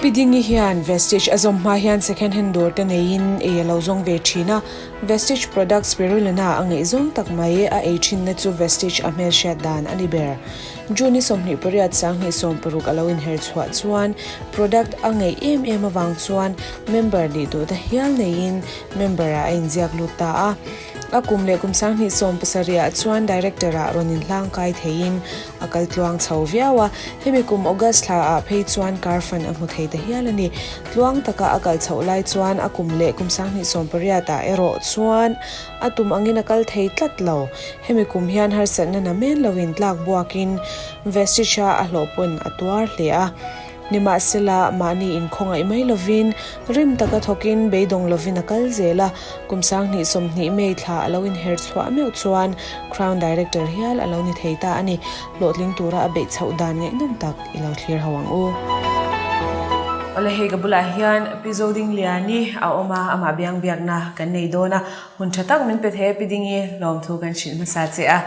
Pi Dingi hian Vestige a zawm hma hian second hand dawr te neiin ei a lo zawng ve thin a, Vestige product Spirulina a ngaihzawng tak mai a ei thinna chu Vestige a hmelhriat dan a ni ber. June i 28 2016 a lo inher chhuah chuan product a ngeih em em avang chuan member nih duhna hial neiin member ah a inziak lut ta a. A kum leh kum 2017 ah chuan director ah rawn inhlangkai theiin a kal tluang chho viau a. Hemi kum August thla ah phei chuan car fund a hmu thei ta hial a ni. Tluang taka a kal chhoh lai chuan a kum leh kum 2018 ah erawh chuan a tum angin a kal thei tlat lo. Hemi kum hian harsatna na men loin tlak buakin Vestige-a a hlawh pawn a tuar hle a. Nimahsela, mahni inkhawngaih mai lovin, rim taka thawkin beidawng lovin a kal zel a, kum 2020 May thla a lo inher chhuah meuh chuan Crown Director hial a lo ni thei ta a ni. Hlawhtling tura a beih chhoh dan ngaihnawm tak i lo thlir ho ang u. Awle hei ka bulah hian Pi Zodingliani a awm a, amah biang biakna kan nei dawn a. Hun tha tak min pe thei a Pi Dingi, lawmthu kan hrilh hmasa che a.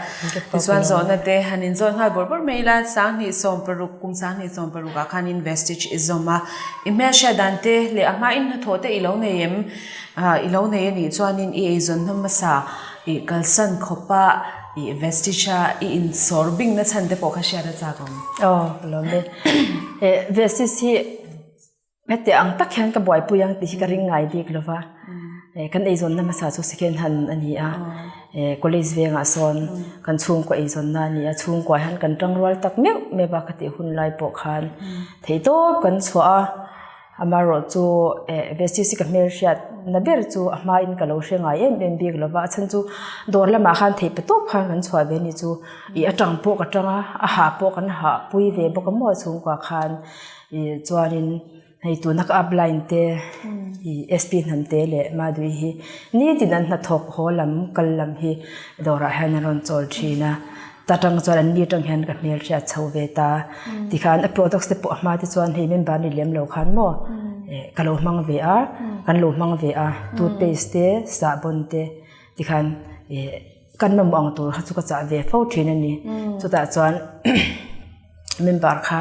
Tichuan zawhna te han inzawt nghal bawrh bawrh mai ila, 2016, kum 2016 ah khan in Vestige i zawm a. I hmelhriat dan te leh a hma in hnathawh te i lo nei em? I lo nei a nih chuanin i eizawn hnam hmasa i kalsan khawpa i Vestige a i insawr bingna chhan te pawh kha hriat a chak awm. Aw, ka lawm e. Vestige hi Heti ang tak hian ka buaipui ang tih hi ka ring ngai bik lo va, kan eizawnna hmasa chu second hand a ni a, college vengah sawn kan chhungkaw eizawnna a ni a, chhungkuah hian kan tangrual tak meuh meuh a ka tih hun lai pawh khan theihtawp kan chhuah a, amaherawh chu Vestige hi ka hmelhriat na ber chu a hmain ka lo hre ngai em em bik lo va, a chhan chu dawr lamah khan theih pe tawp khan kan chhuah ve a ni chu, ih a tang pawh ka tang a, a hah pawh kan hah pui ve bawk a maw chhungkuah khan. Ih chuanin hei tuna ka upline te ih SP hnam te leh Madui hi nitin an hnathawk haw lam kal lam hi dawrah hian an rawn chawl thin a ta tang chuan an ni atang hian ka hmel hriat chho ve ta tikhan a products te pawh a hma te chuan hei member ni lem lo khan maw eh ka lo hmang ve a kan lo hmang ve a toothpaste te sahbawn te tikhan eh kan mamawh ang tur kha chu ka chah ve fo thin a ni chutah chuan. Member kha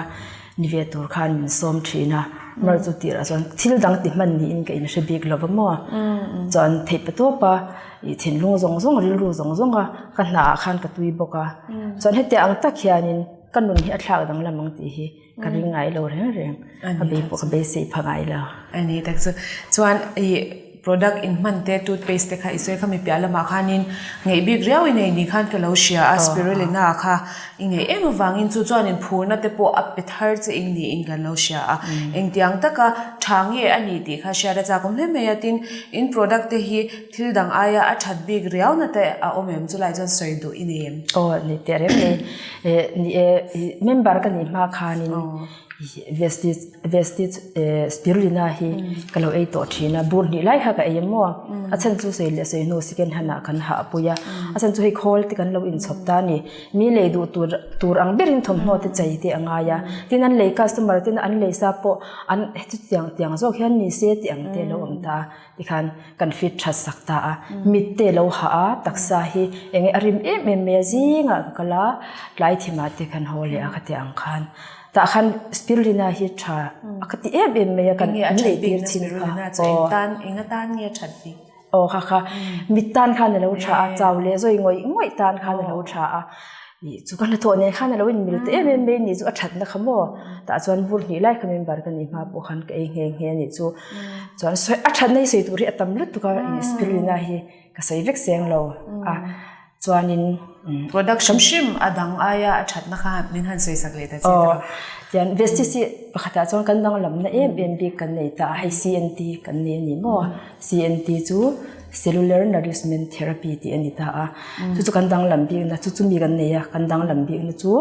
ni ve tur khan min sawm thin a, mar chu tirah chuan thil dang ti hman niin ka inhre bik lo va maw. Chuan theih pa tawp a, ih thinlung zawng zawng rilru zawng zawng a ka hna ah khan ka tui bawk a. Chuan hetiang ang tak hianin ka nun hi a thlak danglam ang tih hi ka ring ngai lo reng reng, ka bei pawh ka beisei pha ngai lo. A ni tak chu. Chuan ih Product in hman te toothpaste te kha i sawi kha mi piah lamah khanin ngeih bik riau i nei ni khan ka lo hria a spirulina kha i ngeih em avangin chu chuanin phurna te pawh a pe thar che ing niin kan lo hria a engtiang taka tha nge a ni tih kha hriat a chakawm hle mai a tin in product te hi thil dang aia a that bik riau na te a awm em chulai chuan sawi duh i nei em? Aw ni teh reng mai ni e member ka nih hma khanin Vestige Vestige Spirulina hi ka lo ei tawh thin a, bur hnih lai kha ka ei a maw? A chhan chu sawi leh sawi hnu second hand ah kan hah pui a, a chhan chu hei khawl te kan lo inchhawp ta a ni. Mi lei duh tur tur ang berin thawmhnaw te chei te a ngai a, tin an lei customer ten an lei sa pawh an hetiang tiang zawk hian ni se tih ang te a lo awm ta a. Tikhan kan fit that sak ta a, mit te lo hah a, taksa hi eng nge a rim em em mai a, zingah ka kal a, tlai thimah te khan haw leh a ka tih ang khan tah khan spirulina hi tha a ka ti em em mai a, kan lei tir chin kha aw kha kha mit tan khan a lo tha a, chau leh zawi ngawih ngawih tan khan a lo tha a. Ih chu ka hnathawh nen khan a lo inmil ta em em mai a nih chu a thatna kha maw tah chuan bur hnih lai kha member ka nih hma pawh khan ka ei nghe nghe a nih chu chuan sawi a thatna hi sawi tur hi a tam lutuk a ih spirulina hi ka sawi vek seng lo a chuanin Production hrim a dang aia a thatna kha min han sawi sak leh ta che ta. Tian Vestige hi pakhatah chuan kan danglamna em em bik kan nei ta a hei CNT kan nei a ni maw CNT chu Cellular Nourishment Therapy tih a ni ta a, chu chu kan danglam bikna chu chumi kan nei a, kan danglam bikna chu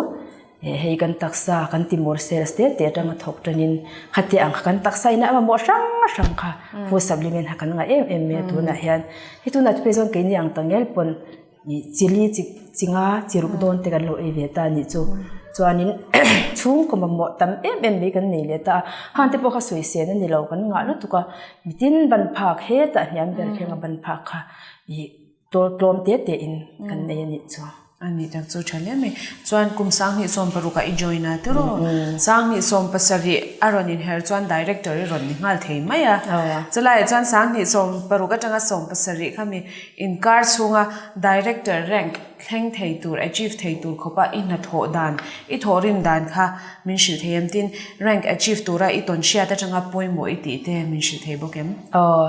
hei kan taksa kan timur cells te te atanga thawk tanin khati ang kha kan taksa ina a mamawh hrang hrang kha food supplement kha kan ngah em em mai a tunah hian hei tunah te phei chuan keini ang tak ngel pawn Ih chili chi chi nga chi ruk dawn te kan lo ei ve ta a nih chu chuanin chhungkaw mamawh tam em em mai kan nei leh ta a hang te pawh kha sawi sen a ni lo kan ngah lutuk a mitin ban phak hetah hniam ber thleng a ban phak kha ih tlawm te te in kan nei a nih chu. A nih tak chu tha hle mai. Chuan kum 2016 ah i join a tiraw? 2017 a rawn inher chuan director i rawn ni nghal thei mai a. Chulaiah chuan 2016 atanga 17 khami inkar chhunga director rank thleng thei tur, achieve thei tur khawpa i hnathawh dan, i thawhrim dan kha min hrilh thei em? Tin, rank achieve tura i tawn hriat atanga pawimawh i tih te min hrilh thei bawk em? Aw,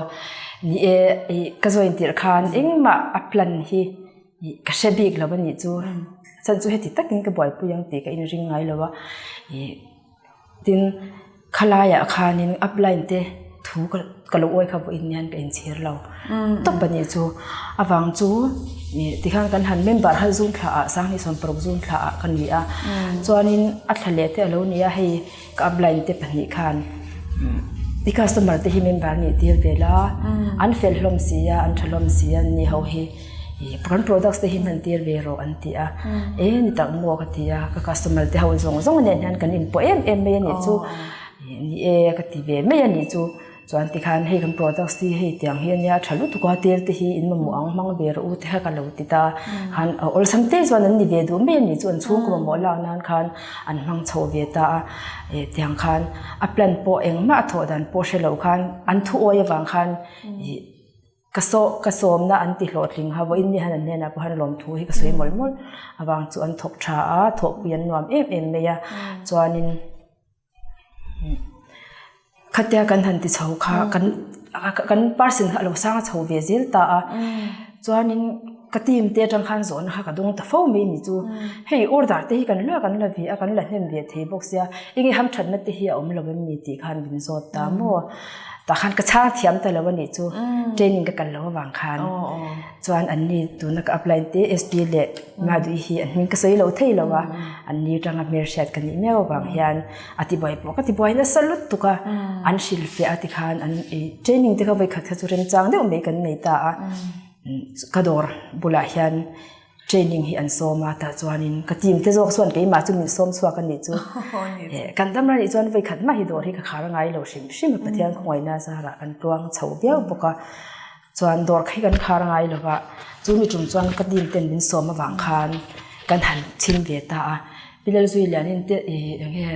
ni e, ka join tirh khan engmah a plan hi Ih ka hre bik lo a nih chu chan chu heti takin ka buaipui ang tih ka inring ngai lo a ih tin khalaiah khanin upline te thu ka ka lo awi kha vawiin hian ka inchhir lo tawp a nih chu avang chu ih tikhan kan han member kha zung thla ah 2016 zung thla ah ka ni a chuanin a thla leh te a lo ni a hei. Ka upline te pahnih khan i customer te hi member nih tir ve la, an fel hlawm si a, an tha hlawm si a, ni ho hi kan products te hi hman tir ve rawh an ti a, e ni tak maw ka ti a, ka customer te ho zawng zawng nen hian kan inpawh em em mai a nih chu, ni e ka ti ve mai a nih chu. Chuan tikhan hei kan products hi hei tiang hi ania tha lutuk a tel te hi in mamawh ang hmang ve rawh u te kha ka lo ti ta khan awlsam te chuan an ni ve duh mai ani chu an chhungkaw mamawh lak nan khan an hmang chho ve ta a eh tiang khan a plan pawh engmah a thawh dan pawh hre lo khan an thu awi avang khan ih ka saw ka sawmna an ti hlawhtling ha vawiin ni han an hnenah pawh han lawmthu hi ka sawi mawlh mawlh avang chu an thawk tha a thawhpui an nuam em em mai a chuanin. Khatia kan han ti chho kha kan kan person kha a lo sang a chho ve zel ta a chuanin ka team te atang khan zawhna kha ka dawng ta fo mai ni chu hei order te hi kan la kan la ve a kan la hnem ve thei bawk sia enge hamthatna te hi a awm lo em ni tih khan min zawt ta maw tah khan ka chhang thiam ta lo a nih chu training ka kal lo avang khan chuan an ni tuna ka apply te SP leh Madui hi an hming ka sawi lo thei lo a, an ni tanga hmelhriat ka nih miau avang hian a ti buai pawh ka ti buai nasa lutuk a, an hrilhfiah a tikhan an i training te kha vawikhat kha chu remchang deuh mai kan nei ta a, ka dawr bulah hian training hi an sawm a tah chuanin ka team te zawk chuan keimah chu min sawm chhuak a nih chu, kan dam rah nih chuan vawikhat mah hi dawr hi ka khar ngai lo hrim hrim a Pathian khawngaihna zarah kan tluang chho viau bawk a. Chuan dawr khi kan khar ngai lo va, chu mi tum chuan ka team ten min sawm avang khan kan han chhim ve ta a. Pi Lalzui Lianin te ih eng nge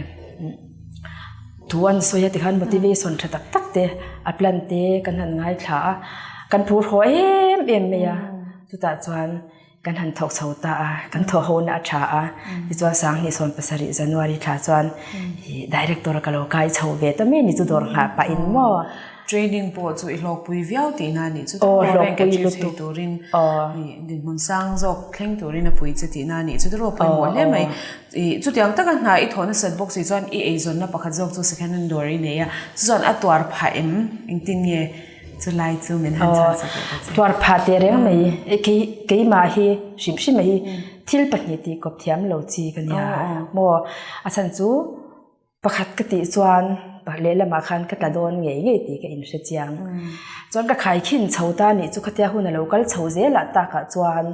thu an sawi a tikhan motivation tha tak tak te a plan te kan han ngaithla a, kan phur haw em em mai a, chutah chuan Kan han thawk chho ta a, kan thawh hona a tha a, tichuan 2017 January thla chuan Director ka lo kai chho ve ta mai ni chu dawr nghah pah in maw. Training pawh chu i hlawkpui viau tihna a nih chu tiraw rank achieve thei turin dinhmun sang zawk thleng turin a pui che tihna a nih chu tiraw pawimawh hle mai. Chutiang taka hna i thawh nasat bawk si chuan i eizawnna pakhat zawk chu second hand dawr i nei a, chu chuan a tuar phah em engtin nge? Chulai chu min han chhan sak leh ta che. Tuar phah teh reng mai. Kei keimah hi hrim hrim hi thil pahnih tih kawp thiam lo chi ka nia. Maw a chhan chu pakhat ka tih chuan lehlamah khan ka tla dawn ngei ngei tih ka inhre chiang. Chuan ka khaikhin chho ta nih chu khatia hun a lo kal chho zelah takah chuan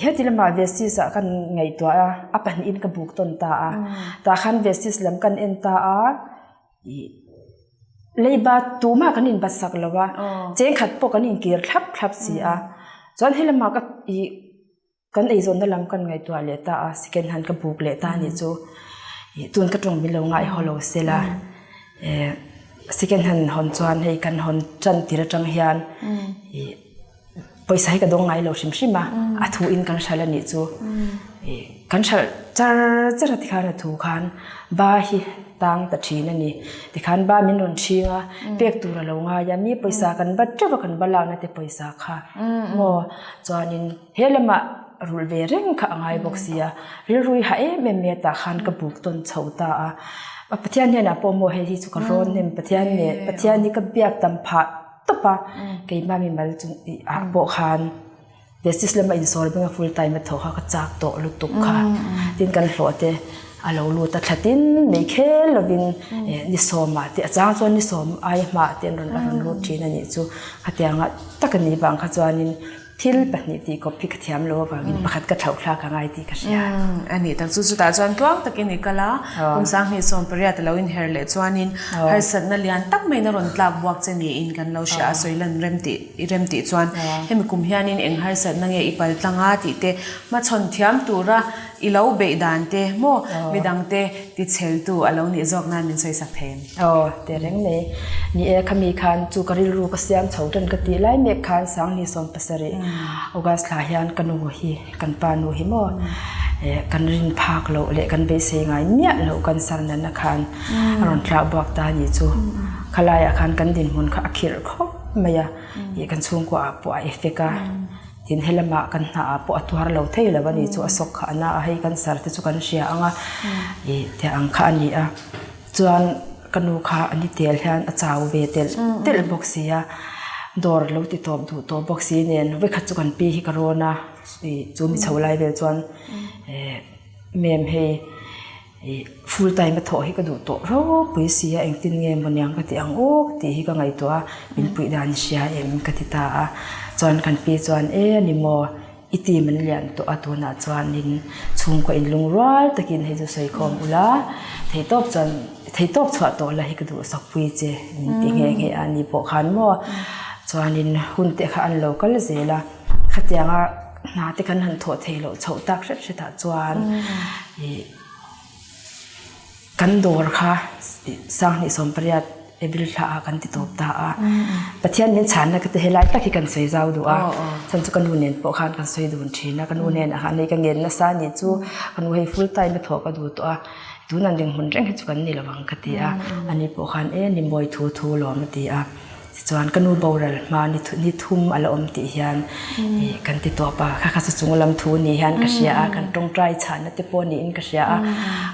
heti lamah Vestis ah kan ngaihtuah a, a pahnihin ka buk tawn ta a. Tah khan Vestis lam kan en ta a. Leiba tumah kan inbat sak lo a, chengkhat pawh kan inkir thlap thlap si a. Chuan helamah ka ih kan eizawnna lam kan ngaihtuah leh ta a, second hand ka buk leh ta anih chu. Ih tun ka tawng min lo ngaihhaw lo sela, eh second hand hawn chuan hei kan hawn tan tir atang hian ih. Pawisa hi ka dawng ngai lo hrim hrim a, a thu in kan hralh a nih chu. Kan hralh char char a tikhan a thu khan ba hi tang ta thin a ni. Tikhan ba min rawn chhing a, pek tur a lo ngai a, mi pawisa kan bat teuh a kan ba lakna te pawisa kha maw. Chuanin he lamah rulh ve reng kha a ngai bawk si a, rilru hi hah em em mai a tah khan ka buk tawn chho ta a. Pathian hnenah pawh maw hei hi chu ka rawn hnem Pathian leh Pathian hi ka biak tam phah. tawp a, keimah mimal chung ah pawh khan basis lama insawl beng a full time a thawh kha ka chak tawh lutuk kha tin kan hlawh te a lo lut a thla tin mai khel lovin ni sawmah te a chang chuan ni sawm ai hmaah te an rawn a rawn lut thin a nih chu khatianga tak a nih vang kha chuanin. Thil pahnih tih kawp hi ka thiam lo avangin pakhat ka thlauh thlak a ngai tih ka hria. A nih tak chu chutah chuan tluang takin i kal a, kum 2018 a lo inher leh chuanin harsatna lian tak maiin a rawn tlak buak che niin kan lo hria a, sawi lan rem tih i rem tih chuan hemi kum hianin eng harsatna nge i pal tlang a tih te hmachhawn thiam tura i lo beih dan te maw midangte Ticheltu a lo nih zawk nan min sawisak thei em? Aw, teh reng mai. Ni e, khami khan chu ka rilru ka siam chho tan ka tih lai mek khan 2017 August thla hian ka nu hi, kan pa nu hi maw kan rin phak loh leh kan beisei ngai miah loh cancer natna khan a rawn tlak buak ta a nih chu. Khalaiah khan kan dinhmun kha a khirh khawp mai a, ih kan chhungkua ah pawh a effect a. Tin, helamah kan hnaah pawh a tuar lo thei lo a ni chu a sawk kha a na a, hei cancer te chu kan hria ang a, ih teh ang kha a ni a. Chuan ka nu kha a ni tel hian a chau ve telh telh bawk si a, dawr lo ti tawp duh tawh bawk si nen vawikhat chu kan pi hi ka rawn a, ih chu mi chho lai vel chuan eh mem hei Ih full time a thawh hi ka duh tawh ropui si a, engtin nge maw niang ka ti ang aw ka tih hi ka ngaihtuah a, min puih dan i hria em ka ti ta a, chuan kan pi chuan e a ni maw i team an lian tawh a tunah chuanin chhungkaw inlung rual takin hei chu sawi khawm ula theihtawp chuan theihtawp chhuah tawh la hi ka duh sakpui che min ti nghe nghe a ni pawh khan maw chuanin hun te kha an lo kal zel a khatianga hna te kan han thawh theih loh chhoh tak hret hretah chuan ih Kan dawr kha 2018 April thla ah kan ti tawp ta a. Pathian min chhanna ka ti helai tak hi kan sawi zau duh a. Chhan chu ka nu nen pawh khan kan sawi dun thin a. Ka nu nen ah khan hei ka ngen nasa anih chu ka nu hei full time a thawh ka duh tawh a. Tun an dinhmun reng hi chu kan ni lo ang ka ti a. Ani pawh khan e ni mawi thu thu lawm a ti a. Tichuan ka nu boral hma ni thum a la awm tih hian kan ti tawp a, kha kha chu chung lam thu ni hian ka hria a, kan tawngtai chhahna te pawh niin ka hria a,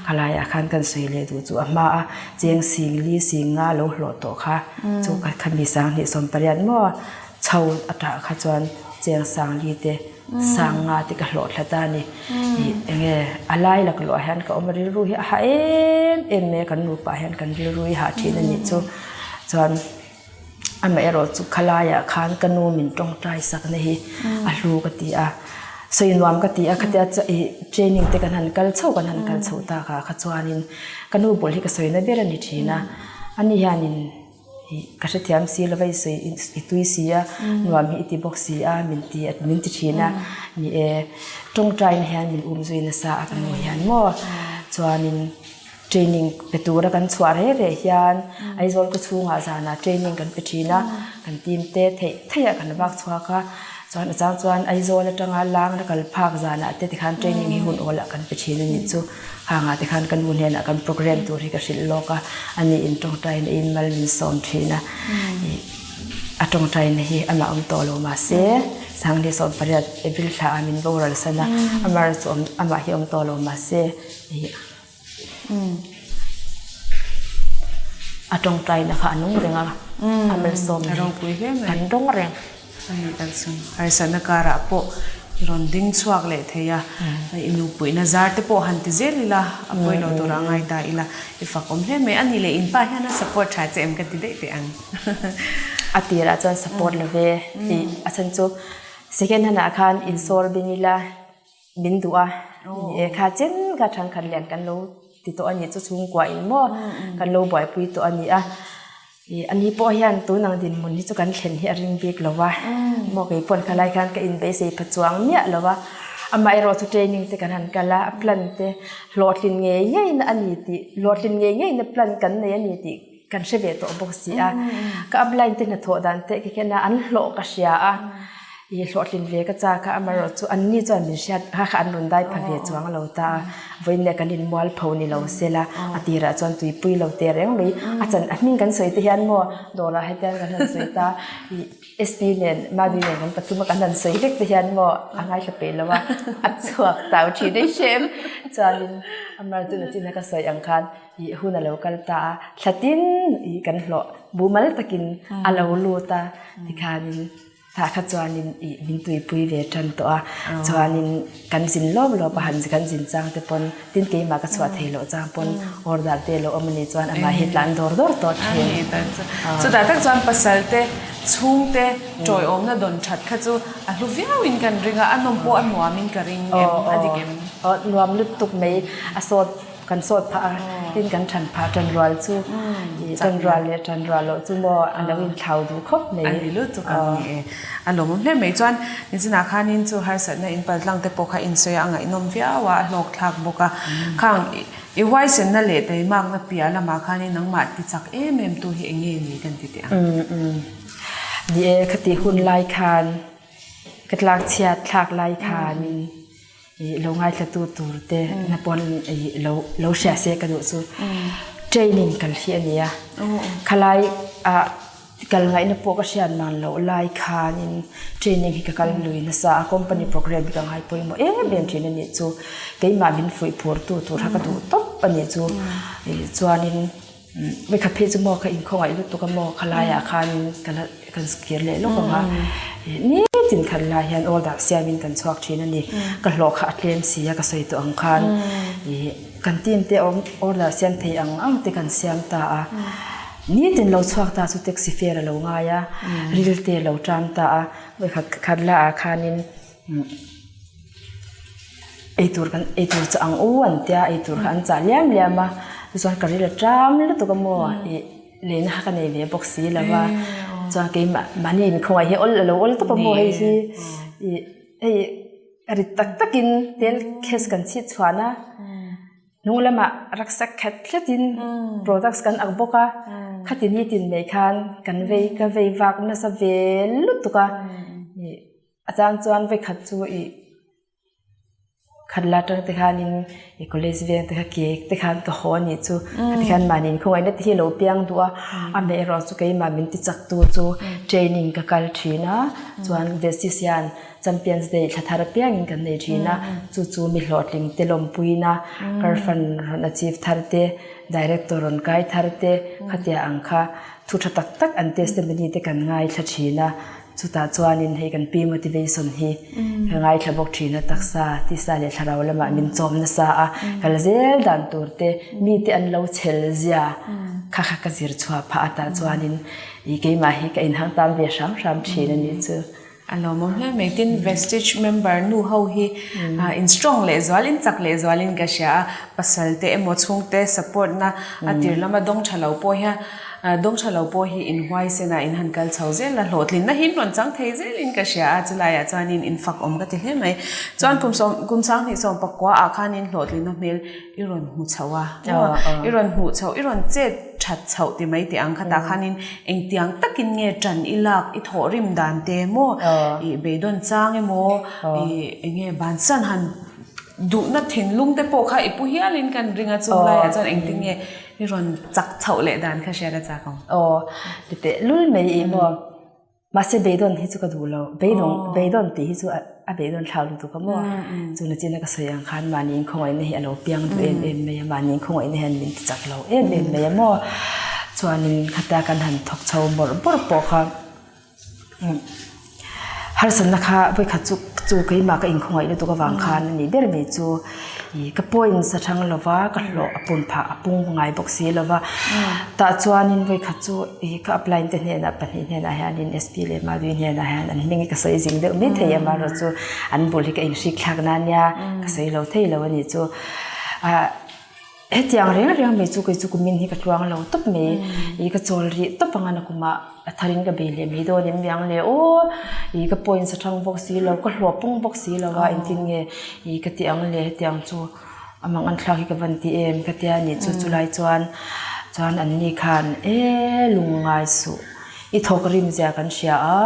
khalaiah khan kan sawi leh duh chu a hma a, cheng sing li sing nga lo hlawh tawh kha chu kha mi 2018 maw chho a tah kha chuan cheng sang li te sang nga te ka hlawh thla ta a ni. Enge a lai laklawh ah hian ka awm a rilru hi a hah em em mai a kan nupa hian kan rilru hi hah thin a nih chu. Chuan amaherawh chu khalaiah khan ka nu min tawngtai sakna hi a hlu ka ti a, sawi nuam ka ti a khatia ih training te kan han kal chho kan han kal chho tak ah kha chuanin ka nu bul hi ka sawina ber a ni thin a, ani hianin ih ka hrethiam si lova i sawi i tui si a nuam hi i ti bawk si a min ti min ti thin a ni e tawngtaina hian min um zui nasa a ka nu hian maw chuanin. Training pe tura kan chhuah reh reh hian Aizawl khaw chhungah zanah training kan pe thin a, kan team te theih theihah kan vak chhuak a, chuan a chang chuan Aizawl atanga Langra kal phak zanah te tikhan training hi hun awlah kan pe thin a nih chu. Hangah tikhan ka nu hnenah kan program tur hi ka hrilh lawk a, ani in tawngtaina in mal min sawm thin a, ih a tawngtaina hi amah awm tawh lo mahse 2018 April thla ah min boral san a, amah chu amah hi awm tawh lo mahse ih. A tawngtaina kha a nung reng a, a malsawm hi kan dawng reng. Harsatna karah pawh i rawn ding chhuak leh thei a, i nupuina zar te pawh han ti zel ila, a pawi lo tur a ngai ta ila, i fak awm hle mai. A nih leh in pa hian a support tha che em ka ti daih teh ang. A tirah chuan support lo ve tih a chhan chu second hand ah khan insawr bing ila. Min duh a, ni e kha chen kha thenkhat lian kan lo ti tawh a nih chu chhungkua in maw kan lo buaipui tawh a ni a, ih ani pawh hian tun ang dinhmun hi chu kan thlen hi a ring bik lo va, maw kei pawn khalai khan ka inbeisei pha chuang miah lo va, amaherawh chu training te kan han kal a, a plan te hlawhtlin ngei ngei na a ni tih hlawhtlin ngei ngei na plan kan nei a ni tih kan hre ve tawh bawk si a, ka upline te hnathawh dan te khi khian a an hlawh ka hria a, ih hlawhtlin ve ka chak a, amaherawh chu an ni chuan min hriat kha kha an rawn dai pha ve chuang lo ta a, vawiin leh kan inmual pho ni lo se la, a tirah chuan tuipui lo teh reng mai, a chan a hming kan sawi te hian maw dawrah hetiang kan han sawi ta, ih SP nen Madhu nen kan pathum a kan han sawi vek te hian maw a ngaithla peih lo a, a chhuak tau thin ei hrem, chuanin amaherawh chu nachin a ka sawi ang khan. Ih hun a lo kal ta a, thlatin ih kan hlawh bumal takin a lo lut a, tikhanin tah kha chuanin ih min tuipui ve tan tawh a, chuanin kan zin lawp lawp a, han kan zin chang te pawn tin keimah ka chhuah thei loh chang pawn order te a lo awm a nih chuan amah hi tlan dawr dawr tawh thin. Chutah tak chuan pasal te. Chhungte tawiawmna dawn that kha chu a hlu viauin kan ring a, a nawm pawh a nuamin ka ring em, a dik em? Aw, nuam lutuk mai. A sawt, kan sawt phah a, tin kan than phah tan rual chu, tan rual leh tan rual loh chu maw a lo inthlau duh khawp mai. A ni lutuk ang ni e. A lawmawm hle mai. Chuan nichinah khanin chu harsatna inpaltlang te pawh kha insawi a, a ngaihnawm viau a, a hlawkthlak bawk a. Khang I huaisenna leh teimakna piah lamah khanin nangmah ti chak em em tu hi eng nge ni kan ti teh ang? Umm ni e, khati hun lai khan ka tlak chhiat thlak lai khanin i lo ngaithlatu tur te na pawn i lo lo hria se ka duh chu training kal hi a ni a, khalai ah Kal ngaihna pawh ka hriat man loh lai khanin training hi ka kal lui nasa a, company program hi ka ngai pawimawh em em thin a nih chu. Keimah min fuih phur tu tur kha ka duh tawp a nih chu. Chuanin vawikhat phei chu maw ka inkhawngaih lutuk a maw khalaiah khanin ka la kan kir leh lawk ang a. Nitin khat lai hian order siamin kan chhuak thin a ni. Ka hlawh kha a tlem si a ka sawi tawh ang khan. Kan team te awm order siam thei ang ang te kan siam ta a. Nitin lo chhuak ta chu taxi fare a lo ngai a, ril te a lo ṭam ta a, vawikhat khat la ah khanin eitur kan eitur chah ang u an tia, eitur kha an chah liam liam a, tichuan ka ril a ṭam lutuk a maw ih leina kha ka nei ve bawk si lo va, chuan keimah mahni inkhawngaih hi awl a lo awl tawp a maw hei hi ih hei rit tak takin tel case kan chhit chhuan a. Hnung lamah rucksack khat tlatin products kan ak bawk a, khati nitin mai khan kan vei ka vei vak nasa ve lutuk a, ih a chang chuan vawikhat chu ih khat la atang te khanin ih college veng te kha ke te khan ka haw a nih chu, khati khan mahni khawngaihna te hi a lo piang duh a, amaherawh chu keimah min ti chak tu chu training ka kal thin a, chuan Vestis hian Champions Day thla thar apiangin kan nei thin a, chu chu mi hlawhtling te lawmpuina, Karfan rawn achieve thar te, Director rawn kai thar te, khatia ang kha thu tha tak tak an testimony te kan ngaithla thin a, chutah chuanin hei kan pi motivation hi ka ngaithla bawk thin a, taksa, tisa leh thlarau lamah min chawm nasa a, kal zel dan tur te, mite an lo chhel zia kha kha ka zir chhuah phah a, tah chuanin ih keimah hi ka inhang tan ve hram hram thin a nih chu. A lawmawm hle mai. Tin, Vestige member nu ho hi in strong leh zual, in chak leh zualin ka hria a. Pasal te emaw chhungte support na a tir lama dawng tha lo pawh hian dawng tha lo pawh hi in huaisen a, in han kal chho zel a, hlawhtlinna hi in rawn chang thei zelin ka hria a. Chulaiah chuanin in fak awm ka ti hle mai. Chuan kum sawm kum sanghnih sawmpakua ah khanin hlawhtlinna hmel i rawn hmu chho a, i rawn hmuh chho, i rawn chet that chhoh ti mai teh ang khatah khanin engtiang takin nge ṭan i lak, i thawhrim dan te maw, i beidawn chang emaw, i enge bansan han duhna thinlung te pawh kha i pu hialin kan ring a, chung laiah chuan engtin nge i rawn chak chhoh leh dan kha hriat a chak ang. Aw, ti teh lul mai i maw. Mahse beidawn hi chu ka duh lo. Beidawng beidawn tih hi chu a beidawn thlau lutuk a maw? Chu nachina ka sawi ang khan mahni inkhawngaihna hi a lo piang duh em em mai a, mahni inkhawngaihna hian min ti chak lo em em mai a maw? Chuanin khata kan han thawk chho bawrh bawrh pawh kha harsatna kha vawikhat chu chu keimah ka inkhawngaih lutuk avang khan a nih ber mai chu. Ih ka points a thang lo va, ka hlawh a pun phah a pung ngai bawk si lo va. Tah chuanin vawikhat chu ih ka upline te hnenah pahnih hnenah hianin SP leh Madui hnenah hian an hming hi ka sawi zing deuh mai thei a amaherawhchu an bul hi ka inhrik thlak na nia ka sawi lo thei lo a nih chu. Ah hetiang reng reng mai chu kei chu kumin hi ka tluang lo tawp mai ih ka chawl rih tawp ang a nakumah A tharin ka bei leh mai dawn em niang le aw ih ka points a thang bawk si lo ka hlawh pung bawk si lo a engtin nge ih ka ti ang le hetiang chu a mang an thlak hi ka van ti em ka tia nih chu chulai chuan chuan an ni khan e lung ngai suh i thawk rim zia kan hria a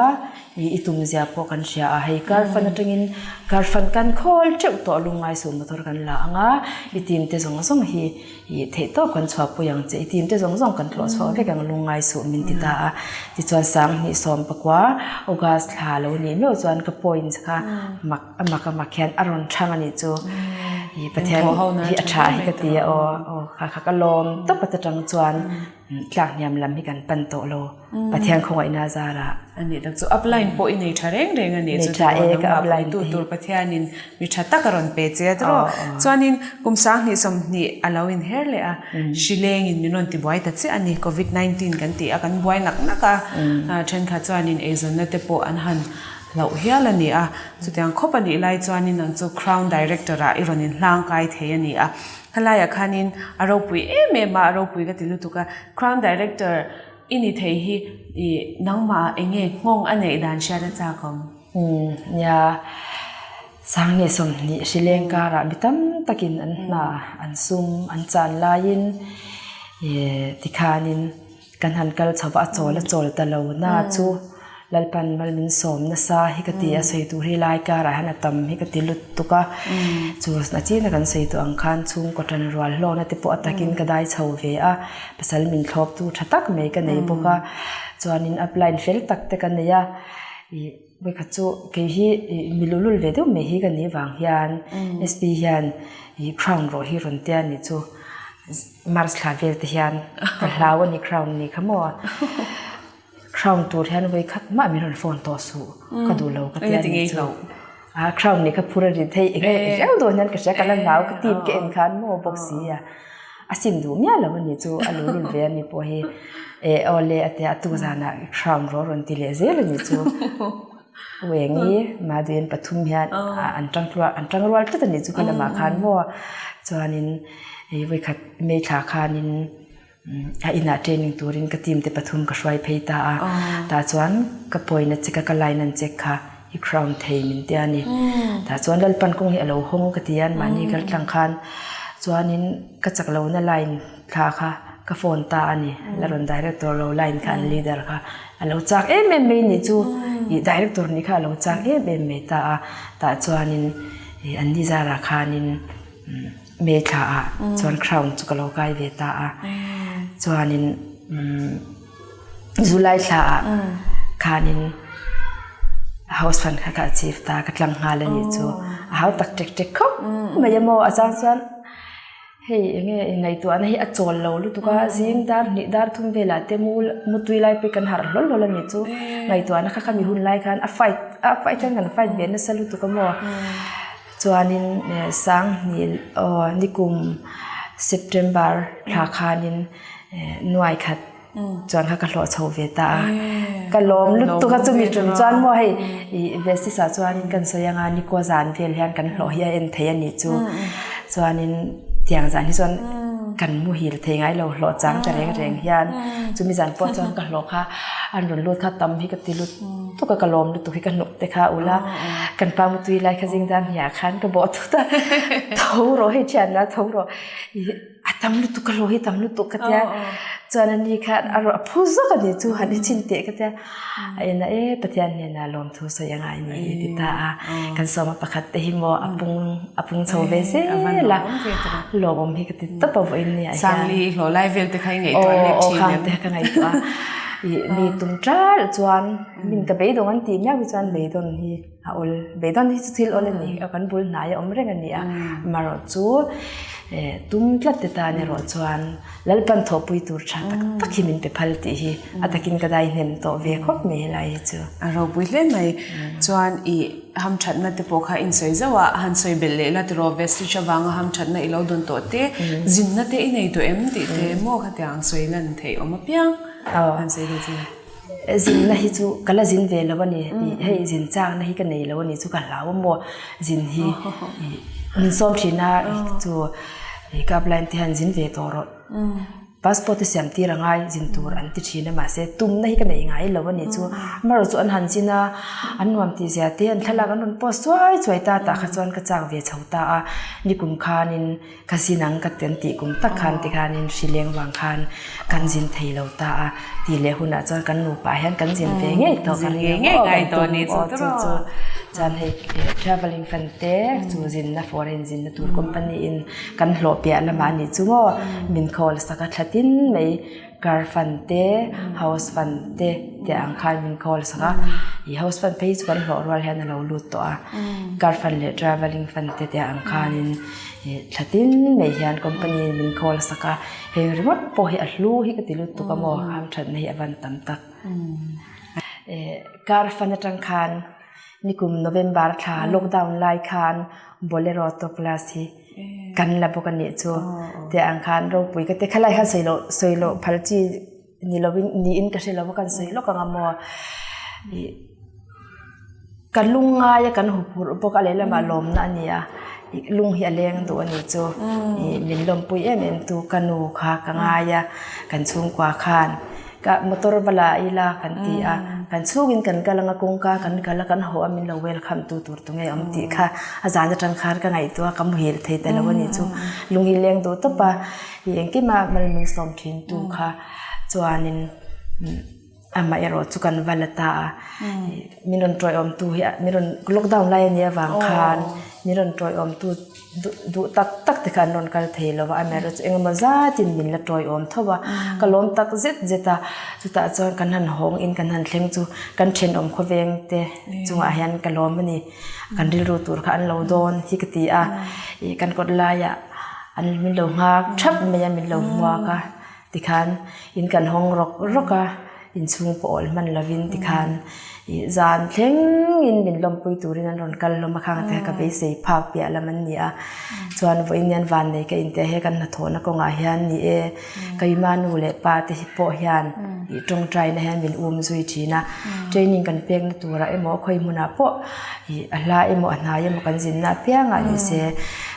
ih i tum zia pawh kan hria a hei car fan atangin car fan kan khawl teuh tawh lung ngai suh motor kan la ang a i team te zawng zawng hi I theih tawp kan chhuahpui ang che, i team te zawng zawng kan tlawh chhuak vek ang lungngai suh min ti ta a. Tichuan 20 pakua August thla lo nih meuh chuan ka points kha mak a mak a mak hian a rawn thang a nih chu. Pathian hi a tha hi ka ti a aw aw kha kha ka lawm tawp a ta chuan tlak hniam lam hi kan pan tawh lo Pathian khawngaihna zarah. A nih tak chu upline pawh i nei tha reng reng a nih chu tiraw nangmah puitu tur Pathianin mi tha tak a rawn pe che a tiraw chuanin kum 20 20 a lo inher leh a hrilengin min rawn tibuai ta chiah a ni covid 19 kan ti a kan buai nak nak a thenkhat chuanin eizawnna te pawh an han hlauh hial a ni a chutiang khawp a nih lai chuanin nang chu crown director ah i rawn inhlang kai thei a ni a helaiah khanin a ropui em em a a ropui ka ti lutuk a crown director I ni thei hi i nangmah eng nge nghawng a neih dan hriat a chak awm? Umm nia, Sanghnih 20 hrileng karah mi tam takin an hna, an sum, an chan laiin tikhanin kan han kal chho va, a chawl a chawl ta lo na chu Lalpan mal min sawm nasa hi ka ti a, sawi tur hi lai karah hian a tam hi ka ti lut tuk a, chu a china kan sawi tawh ang khan chhungkaw tan rual hlawkna te pawh a takin ka dai chho ve a. Pasal min thlawptu tha tak mai ka nei bawk a, chuanin upline fel tak te ka nei a, ih vawikhat chu kei hi ih mi luhlul ve deuh mai hi ka nih vang hian SP hian ih crown rawh hi rawn tia nih chu March thla vel te hian ka hlau a ni crown ni kha maw. Crown tur hian vawi khat mah min rawn phone tawh suh ka duh lo ka ti a nih chu a crown nih kha phur a ri thei eng nge riau dawn hian ka hria ka la hlau ka team ka en khan maw bawk si a a sim duh miah lo a nih chu a luhlul ve a ni pawh hi e aw le a tia a tuk zanah crown rawh a rawn ti leh zel a nih chu u eng i Maduian pathum hian an tang an tang rual tlat a nih chu kha lamah khan maw chuanin vawi khat May thla khanin. A inah training turin ka team te pathum ka hruai phei ta a, tah chuan ka pawina check a ka line an check kha i crown thei min tia a ni. Tah chuan Lalpan kawng hi a lo hawng ka ti a, mahni kal tlang khan chuanin ka chak lohna line thla kha ka phone ta a ni. La rawn director lo line kha an leader kha a lo chak em em mai nih chu, ih director nih kha a lo chak em em mai ta a, tah chuanin ih an ni zarah khanin. May thla ah chuan crown chu ka lo kai ve ta a chuanin July thla ah khanin house fund kha ka achieve ta ka tlang nghal a nih chu a hau tak ṭek ṭek khawp mai a maw a chang chuan hei enge ngaihtuahna hi a chawl lo lutuk a zing dar hnih dar thum velah te mu mutui lai pawh kan harh hlawl hlawl a nih chu ngaihtuahna kha khami hun lai khan a fight a fight hian kan fight ve nasa lutuk a maw. Chuanin Sanghnih aw nikum September thla khanin nuai khat chuan kha ka hlawh chho ve ta a. Ka lawm lutuk a chumi tum chuan maw hei ih Vestis ah chuanin kan sawi anga nikaw zan vel hian kan hlawh hi a en thei a nih chu. Chuanin tiang zan hi chuan kan muhil thei ngai lo hlawh chang ta reng reng hian chumi zan pawh chuan ka hlawh kha an rawn lut kha tam hi ka ti lut tuk a ka lawm lutuk hi ka hnuk te kha ul a kan pa mutui lai kha zing dan hniah khan ka bawh thut a tho rawh hei thian la tho rawh ih a tam lutuk ka hlawh hi tam lutuk ka tia chuan ani khan a rawn a phu zawk a ni chu han i chhin teh ka tia a en a e Pathian hnenah lawmthu sawi a ngai ni ti ta a kan sawma pakhat te hi maw a pung a pung chho ve zel a lawmawm hi ka ti tawp a vawiin ni ah hian Sangli hlawh lai vel te kha i ngaihtuah leh thin em? Aw khang te kha ka ngaihtuah a ih mi tum tal chuan min ka beidawng an tih miau hi chuan beidawn hi a awl beidawn hi chu thil awl a ni kan bul hnai a awm reng a ni a amaherawh chu eh tum tlat te tan erawh chuan Lalpan thawhpui tur tha tak tak hi min pe phal tih hi a takin ka dai hnem tawh ve khawp mai helai hi chu. A ropui hle mai. Chuan i hamthatna te pawh kha insawi zauh a, han sawi belh leh la tiraw Vestige avanga hamthatna i lo dawn tawh te, zinna te i nei tawh em tih te maw khatiang sawi lan theih awm apiang han sawi ve che. Zinna hi chu ka la zin ve lo a ni. Hei zin chakna hi ka nei lo a ni chu ka hlau a maw zin hi min sawm thin a chu ka upline te hian zin ve tawh rawh passport te siam tir a ngai zin tur an ti thin a mahse tumna hi ka nei ngai lo a ni chu amaherawhchu chu an han zin a an nuam tih zia te an thlalak an rawn post chuai chuai ta tah kha chuan ka chak ve chho ta a nikum khanin Ka zin ang ka ten tih kum tak khan tikhanin hri leng vang khan kan zin thei lo ta a tih leh hunah chuan kan nupa hian kan zin ve ngei tawh ka ring a maw kan tum aw chu chu chuan hei travelling fan te chu zinna foreign zinna tur company in kan hlawh piah lamah a nih chu maw min call sak a thla tin mai. Car fund te, house fund te tih ang khan min call sak a, ih house fund phei chu kan hlawh rual hian a lo lut tawh a, car fund leh travelling fund te tih ang khanin ih thla tin mai hian company in min call sak a, heng ringawt pawh hi a hlu hi ka ti lutuk a maw, hamthatna hi a van tam tak. Ih car fund atang khan nikum November thla lockdown lai khan Bolero top class hi. kan la bawk a nih chu tih ang khan ropui ka ti khalai khan sawi loh sawi loh phal chi ni lovin niin ka hre lo a kan sawi lawk ang a maw ih ka lung ngaia kan huphurh bawk a lehlamah lawmna a ni a ih lung hi a leng duh a nih chu ih min lawmpui em em tu ka nu kha ka ngai a kan chhungkua khan. Ka motor va la ila kan ti a, kan chhungin kan kal anga kawngka kan kal a kan haw a min lo welcome tu tur tu nge awm tih kha a zan atang khan ka ngaihtuah a ka muhil thei ta lo a nih chu. Lung hi leng duh tawp a, i engkima mal min sawm thin tu kha chuanin amah erawh chu kan va la ta a, min rawn tawiawm tu hi min rawn lockdown lai a nih avang khan min rawn tawiawm tu. Duh tak tak te kha an rawn kal thei lo va, amaherawhchu chu engemaw zatin min la tawiawm tho a, ka lawm tak zet zet a, chutah chuan kan han hawng in kan han thleng chu kan thenawm khawveng te chungah hian ka lawm a ni, kan rilru tur kha an lo dawn hi ka ti a, ih kan kawt laiah an min lo nghak thap mai a, min lo hmuak a. Tikhan in kan hawng rawk rawk a, inchhung pawh awl hman lovin tikhan ih zan thlengin min lawmpui turin an rawn kal hlawm a, khang te kha ka beisei phak piah lam an ni a. Chuan vawiin hian vannei ka intia he kan hnathawhna kawngah hian ni e, keima nu leh pa te hi pawh hian ih tawngtaina hian min um zui thin a, training kan pekna turah emaw khawi hmunah pawh ih a hla emaw a hnai emaw kan zinna apiangah ni se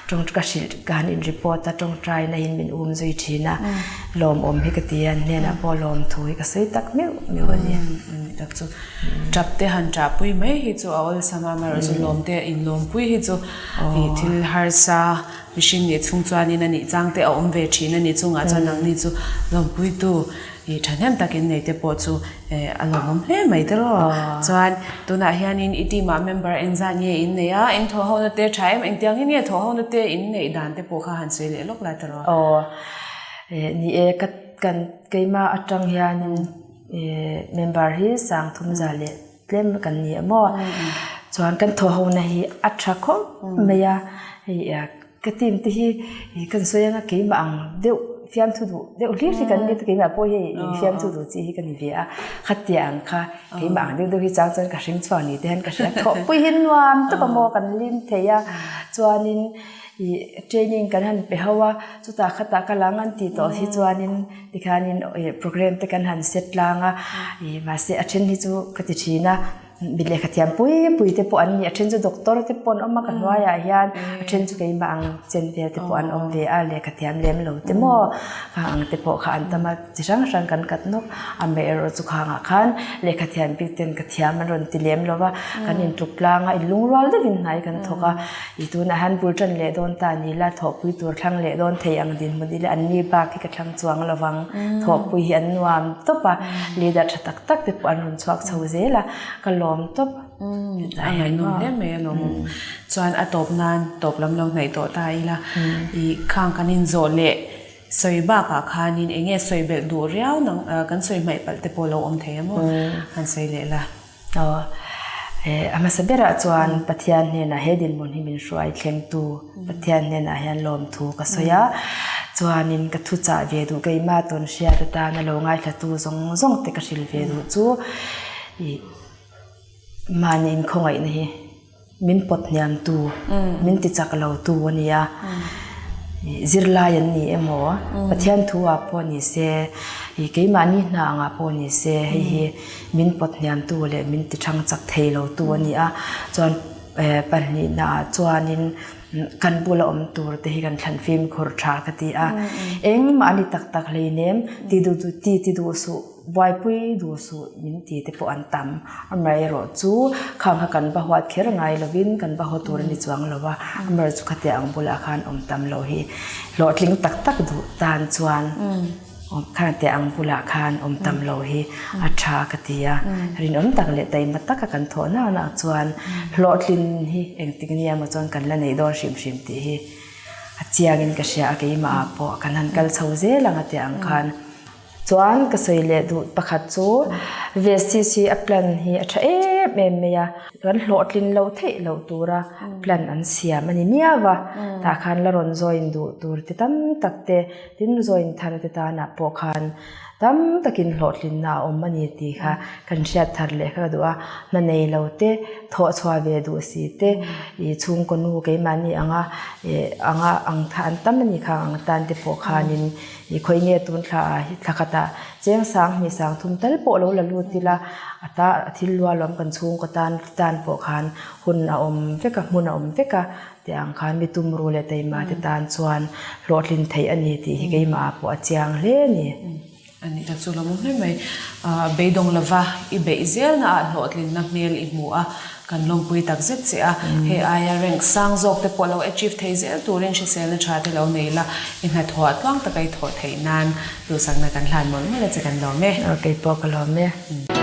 tawng ka hrilh ka han in report a tawngtaina in min um zui thin a lawmawm hi ka ti a an hnenah pawh lawm thu hi ka sawi tak meuh meuh a ni. Tak chu tap te han ṭahpui mai hi chu a awlsam a amaherawhchu lawm te in lawmpui hi chu ih thil harsa mihring nih chhung chuanin a nih chang te a awm ve thin a ni chungah chuan nangni chu lawmpuitu Ih thahnem takin nei te pawh chu a lawmawm hle mai te rawh. Chuan tunah hianin i team ah member engzat nge in nei a, eng thawh hona te tha em, engtiangin nge thawh hona te in neih dan te pawh kha han sawi leh lawk lai te rawh. Aw ni e ka kan keimah atang hianin member hi sangthum za leh tlem kan ni a maw. Chuan kan thawh hona hi a tha khawp mai a, hei Ka team te hi kan sawi anga keimah ang deuh fiamthu duh deuh hlir hi kan ni ta keimah pawh hi fiamthu duh chi hi ka ni ve a khatia ang kha keimah ang deuh deuh hi chang chuan ka hring chhuak ni te hian ka hria thawhpui hi nuam tawp a maw kan lim thei a chuanin ih training kan han pe ho a chutah khatah ka lang an tih tawh hi chuanin tikhanin program te kan han set tlang a ih mahse a then hi chu ka ti thin a. Mi lehkha thiam pui pui te pawh an ni a then chu doctor te pawh an awm a ka hnuaiah hian a then chu keimah ang chen vel te pawh an awm ve a lehkha thiam lem lo te maw kha ang te pawh kha an tam a chi hrang hrang kan kat nawk amaherawhchu chu khangah khan lehkha thiam bik ten ka thiam an rawn ti lem lo va kan intluk tlang a inlungrual deuhin hnai kan thawk a ih tunah hian bul tan leh dawn ta ni la thawhpui tur thlang leh dawn thei ang dinhmun ila an ni bak hi ka thlang chuang lo vang thawhpui hi an nuam tawp a leader tha tak tak te pawh an rawn chhuak chho zel a ka lawm tawp a ngaihnawm hle mai a lawm chuan a tawp nan tawp lam lo hnaih tawh ta ila ih khang kan inzawh leh sawi bakah khanin eng nge sawi belh duh riau nang kan sawi hmaih palh te pawh lo awm thei a maw han sawi leh la. Aw a hmasa berah chuan Pathian hnenah he dinhmun hi min hruai thlengtu Pathian hnenah hian lawmthu ka sawi a, chuanin ka thu chah ve duh keimah tawn hriat atana lo ngaithlatu zawng zawng te ka hrilh ve duh chu ih mahni inkhawngaihna hi min pawt hniamtu min ti chak lo tu a ni a, ih zirlai an ni emaw Pathian thu ah pawh ni se ih keimahni hna angah pawh ni se hei hi min pawt hniamtu leh min ti thang chak thei lo tu a ni a, chuan. Pahnihnaah chuanin kan bula awm tur te hi kan thlan fimkhur tha ka ti a, engmah a ni tak tak hleinem ti duh duh ti ti duh suh buaipui duh suh min ti te pawh an tam. Amaherawh chu khang kha kan va huat kher ngai lovin kan va haw tur a ni chuang lo va, amaherawh chu khatiang ang bulah khan awm tam lo hi hlawhtling tak tak duh tan chuan. Khang teh ang bulah khan awm tam lo hi a tha ka ti a, rinawm tak leh taima taka kan thawh nak nak chuan hlawhtlin hi engtik nia maw chuan kan la neih dawn hrim hrim tih hi a chiangin ka hria a, keimah ah pawh kan han kal chho zel ang a tih ang khan. Chuan ka sawi leh duh pakhat chu Vestige hi a plan hi a tha em em mai a, kan hlawhtlin loh theih loh tura plan an siam a ni miau a, tah khan la rawn join duh tur te tam tak te tin join thar te tanah pawh khan tam takin hlawhtlinna a awm a ni tih kha kan hriat thar leh kha ka duh a, hna nei lo te thawh chhuah ve duh si te ih chhungkaw nu keimahni anga ih anga ang kha an tam a ni kha ang tan te pawh khanin I khawi nge tun thla ah hi thla khatah cheng sang hnih sang thum tal pawh lo la lut ila a ta a thil lua lawm kan chhungkaw tan tan pawh khan hun a awm vek a hmun a awm vek a tih ang khan mi tumru leh taima te tan chuan hlawhtlin theih a ni tih hi keimah ah pawh a chiang hle a ni. A nih tak chu lawmawm hle mai. Beidawng lova i beih zelna ah hlawhtlinna hmel i hmu a, Kan lawmpui tak zet che a, hei aia rank sang zawk te pawh lo achieve thei zel turin hriselna tha te lo nei la, i hnathawh tluang taka i thawh theih nan duhsakna kan hlan mawlh mawlh a che kan lawm e. Kei pawh ka lawm e.